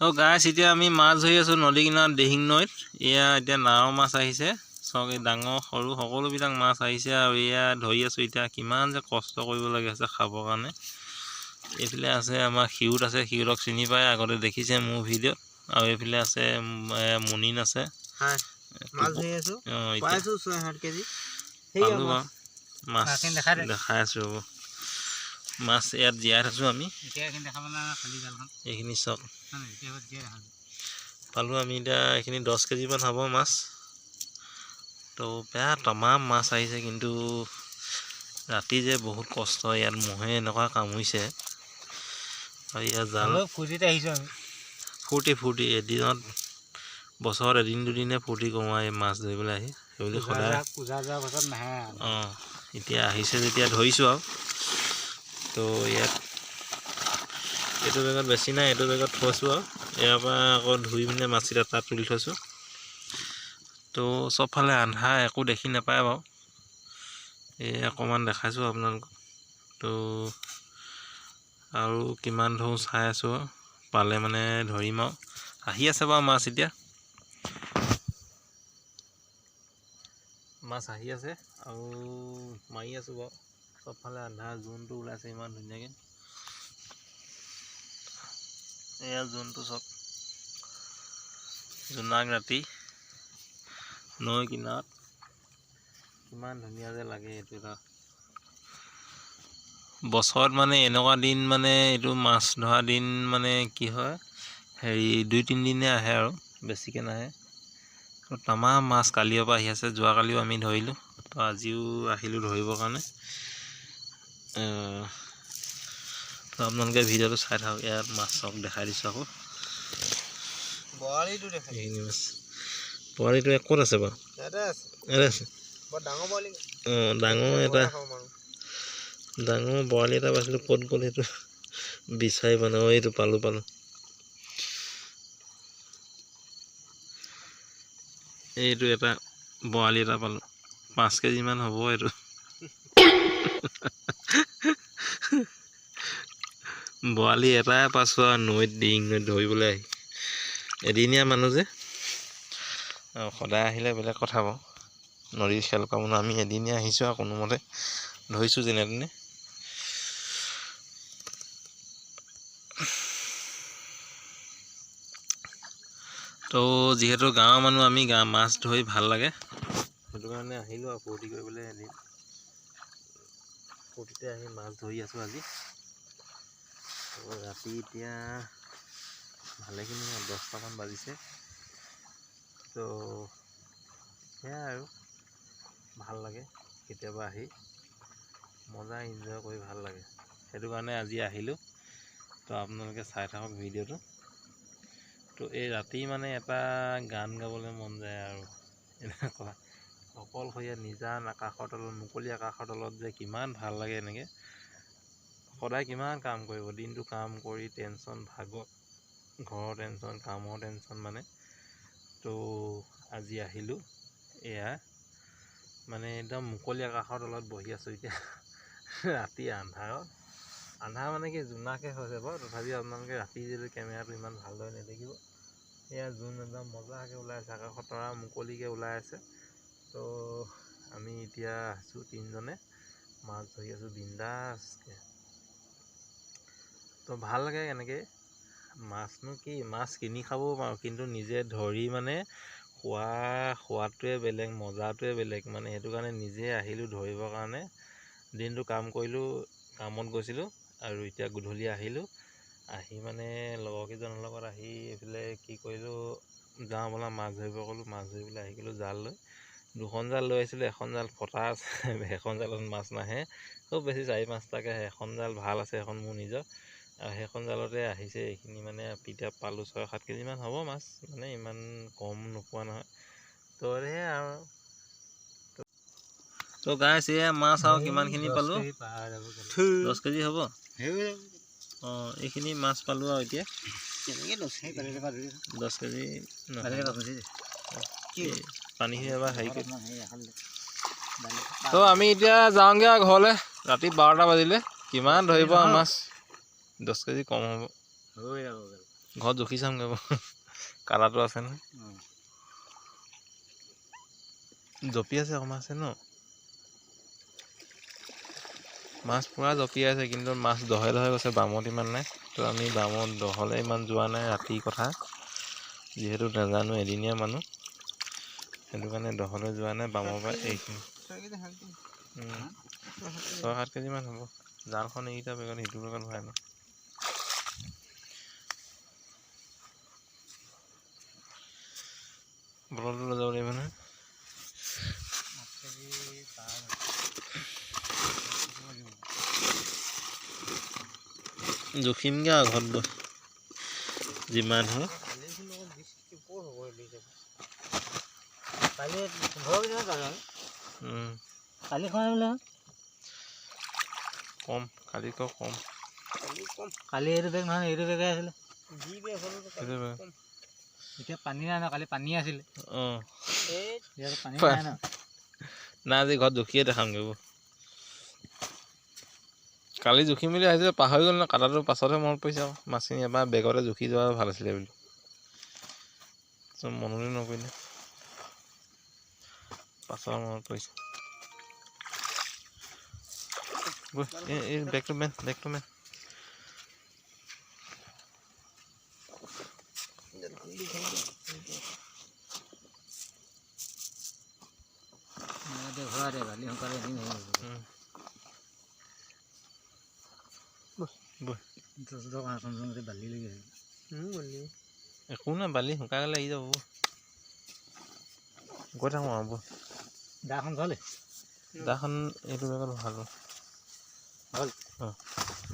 তো গাইছ, এতিয়া আমি মাছ ধৰি আছোঁ নদী কিনাৰত, দিহিং নৈত। এয়া এতিয়া নাও মাছ আহিছে। চাওক, এই ডাঙৰ সৰু সকলোবিলাক মাছ আহিছে আৰু এয়া ধৰি আছোঁ এতিয়া। কিমান যে কষ্ট কৰিবলগীয়া হৈছে খাবৰ কাৰণে। এইফালে আছে আমাৰ শিউত আছে, শিউতক চিনি পায়, আগতে দেখিছে মোৰ ভিডিঅ'ত। আৰু এইফালে আছে মুনিন আছে। হয়, মাছ ধৰি আছো। অঁ, এতিয়া পাইছো 6-7 কেজি সেয়া। পালোঁ মাছ। বাৰু মাছ। এইখিনি দেখাই দে। দেখাই আছোঁ, ৰ'ব। মাছ ইয়াত জীয়াই থৈছোঁ আমি। এতিয়া এইখিনি দেখাব নালাগে, খালী জালখন। এইখিনি চাওক। হয় নাই? এতিয়া এতিয়া দেখাবি। পালোঁ আমি এতিয়া এইখিনি 10 কেজিমান হ'ব মাছ। তো বেয়া তমাম মাছ আহিছে, কিন্তু ৰাতি যে বহুত কষ্ট। ইয়াত মহে এনেকুৱা কামুৰিছে আৰু ইয়াত জাল। হ'লেও ফূৰ্তিতে আহিছোঁ আমি। ফূৰ্তি ফূৰ্তি এদিনত, বছৰত এদিন দুদিনে ফূৰ্তি কৰোঁ আৰু এই মাছ ধৰিবলৈ আহি। সেইবুলি পূজা সদায় পূজা যোৱাৰ পাছত নাহে আৰু। অঁ, এতিয়া আহিছে যেতিয়া ধৰিছোঁ আৰু। তো ইয়াত এইটো বেগত বেছি নাই, এইটো বেগত থৈছোঁ আৰু ইয়াৰ পৰা আকৌ ধুই পিনে মাছকেইটা তাত তুলি থৈছোঁ। তো চবফালে আন্ধাৰ, একো দেখি নাপায় বাৰু। এই অকণমান দেখাইছোঁ আপোনালোকক। তো আৰু কিমান ধৰোঁ চাই আছোঁ আৰু পালে মানে ধৰিম আৰু। আহি আছে বাৰু মাছ, এতিয়া মাছ আহি আছে আৰু মাৰি আছোঁ বাৰু। চবফালে আন্ধাৰ, জোনটো ওলাইছে ইমান ধুনীয়াকৈ। এয়া জোনটো চাওক। জোনাক ৰাতি নৈ কিনাৰত কিমান ধুনীয়া যে লাগে। এইটো এটা বছৰত মানে এনেকুৱা দিন, মানে এইটো মাছ ধৰা দিন, মানে কি হয় হেৰি, 2-3 দিনে আহে আৰু বেছিকৈ নাহে। তো তামাম মাছ কালিৰ পৰা আহি আছে। যোৱাকালিও আমি ধৰিলোঁ, তো আজিও আহিলোঁ ধৰিবৰ কাৰণে। তো আপোনালোকে ভিডিঅ'টো চাই থাকক। ইয়াত মাছ চাওক, দেখাই দিছোঁ আকৌ। বৰালিটো দেখাই। এইখিনি মাছ, বৰালিটো ক'ত আছে বাৰু? ইয়াতে আছে। ইয়াতে আছে। বৰ ডাঙৰ বৰালি। অঁ, ডাঙৰ এটা। খাব মাৰো। ডাঙৰ বৰালি এটা পাইছিলোঁ, ক'ত গ'ল সেইটো বিচাৰি পোৱা নাই। অঁ, এইটো পালোঁ, পালোঁ। এইটো এটা বৰালি এটা পালোঁ, 5 কেজিমান হ'ব এইটো। বৰালি এটাই পাইছোঁ আৰু নৈত, দিহিং নৈত ধৰিবলৈ আহি। এদিনীয়া মানুহ যে, আৰু সদায় আহিলে বেলেগ কথা বাৰু। নদীৰ খেল কৰা মানুহ আমি এদিনীয়া আহিছোঁ আৰু কোনোমতে ধৰিছোঁ যেনে তেনে। তো যিহেতু গাঁৱৰ মানুহ আমি, মাছ ধৰি ভাল লাগে, সেইটো কাৰণে আহিলোঁ আৰু ফূৰ্তি কৰিবলৈ এদিন। ফূৰ্তিতে আহি মাছ ধৰি আছোঁ আজি। তো ৰাতি এতিয়া ভালেখিনি হ'ল, 10টামান বাজিছে। তো সেয়াই আৰু ভাল লাগে কেতিয়াবা আহি, মজা এনজয় কৰি ভাল লাগে। সেইটো কাৰণে আজি আহিলোঁ। তো আপোনালোকে চাই থাকক ভিডিঅ'টো। তো এই ৰাতি মানে এটা গান গাবলৈ মন যায় আৰু এনেকুৱা অকলশৰীয়া নিজান আকাশৰ তলত, মুকলি আকাশৰ তলত যে কিমান ভাল লাগে। এনেকৈ সদায় কিমান কাম কৰিব, দিনটো কাম কৰি টেনশ্যন, ভাগৰ, ঘৰৰ টেনশ্যন, কামৰ টেনশ্যন মানে। তো আজি আহিলোঁ, এয়া মানে একদম মুকলি আকাশৰ তলত বহি আছোঁ এতিয়া ৰাতি আন্ধাৰত। আন্ধাৰ মানে কি, জোনাকে হৈছে বাৰু, তথাপিও আপোনালোকে ৰাতি যিহেতু কেমেৰাটো ইমান ভালদৰে নেদেখিব। এয়া জোন একদম মজাকৈ ওলাই আছে, আকাশত তৰা মুকলিকৈ ওলাই আছে। তো আমি এতিয়া আছোঁ তিনিজনে, মাছ ধৰি আছোঁ বিন্দাছকৈ। তো ভাল লাগে এনেকৈ। মাছনো কি, মাছ কিনি খাবও পাৰোঁ, কিন্তু নিজে ধৰি মানে খোৱা সোৱাদটোৱে বেলেগ, মজাটোৱে বেলেগ মানে। সেইটো কাৰণে নিজে আহিলোঁ ধৰিবৰ কাৰণে। দিনটো কাম কৰিলোঁ, কামত গৈছিলোঁ আৰু এতিয়া গধূলি আহিলোঁ। আহি মানে লগৰকেইজনৰ লগত আহি এইফালে কি কৰিলোঁ, যাওঁ ব'লা মাছ ধৰিব ক'লোঁ। মাছ ধৰিবলৈ আহি গ'লোঁ জাল লৈ। দুখন জাল লৈ আহিছিলোঁ, এখন জাল ফটা আছে, সেইখন জালত মাছ নাহে, খুব বেছি 4-5টাকৈ আহে। এখন জাল ভাল আছে, এখন মোৰ নিজৰ, আৰু সেইখন জালতে আহিছে এইখিনি। মানে এতিয়া পালোঁ 6-7 কেজিমান হ'ব মাছ, মানে ইমান কম নোপোৱা নহয়। তো সেয়াই আৰু। তো গাইছ, এয়া মাছ আৰু কিমানখিনি পালোঁ? 10 কেজি হ'ব। অঁ, এইখিনি মাছ পালোঁ আৰু এতিয়া 10 কেজি নহয়। পানীখিনি এবাৰ হেৰি কৰি তো আমি এতিয়া যাওঁগৈ আৰু ঘৰলৈ। ৰাতি 12টা বাজিলে, কিমান ধৰিব আৰু মাছ, 10 কেজি কম হ'ব। হৈ যাব। ঘৰত জুখি চামগৈ, কালাৰটো আছে নহয়। জঁপি আছে অকণমান আছে ন মাছ পূৰা জঁপিয়াই আছে, কিন্তু মাছ দহে দহে গৈছে, বামত ইমান নাই। তো আমি বামত দহলে ইমান যোৱা নাই, ৰাতিৰ কথা যিহেতু নাজানো, এদিনীয়া মানুহ, সেইটো কাৰণে দহলৈ যোৱা নাই। বামৰ পৰা এইখিনি 6-7 কেজিমান হ'ব। জালখন এইকেইটা বেগত সিটো বেগত ভৰাই লওঁ। বটলটো লৈ যাব লাগিব নহয়। জুখিমগৈ আৰু ঘৰত গৈ যিমান হয়। কম কালিতকৈ কম। কালি এইটো বেগ নহয়, এইটো বেগে আছিলে। এতিয়া পানী নাই ন, কালি পানী আছিলে। অঁ, পানী নাই ন। না আজি ঘৰত জুখিয়ে দেখামগৈ। কালি জুখিম বুলি ভাবিছিলোঁ, পাহৰি গ'ল ন কাটাটো, পাছতহে মনত পৰিছে আকৌ মাছখিনি এবাৰ বেগতে জুখি যোৱা ভাল আছিলে বুলি মনলৈ নপৰিলে, পাছত মনত পৰিছে। এই বেগটো মেন, বেগটো মেন। একো নাই, বালি শুকাই গ'লে আহি যাব। গৈ থাকোঁ আৰু দাখন ভালে, দাখন এইটো বেগত ভাল ভাল। অঁ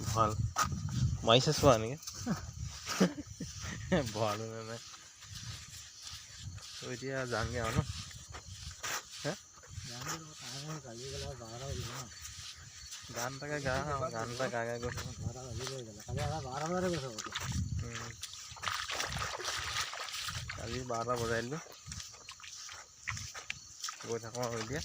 ভাল মাৰিছে চোৱা এনেকৈ ভৰালো নে নাই। ত' এতিয়া যামগৈ আৰু ন। গান এটাকে গা, গান এটা গাই গাই গৈ থাকোঁ। কালি 12টা বজাই দিলোঁ, গৈ থাকোঁ আৰু এতিয়া।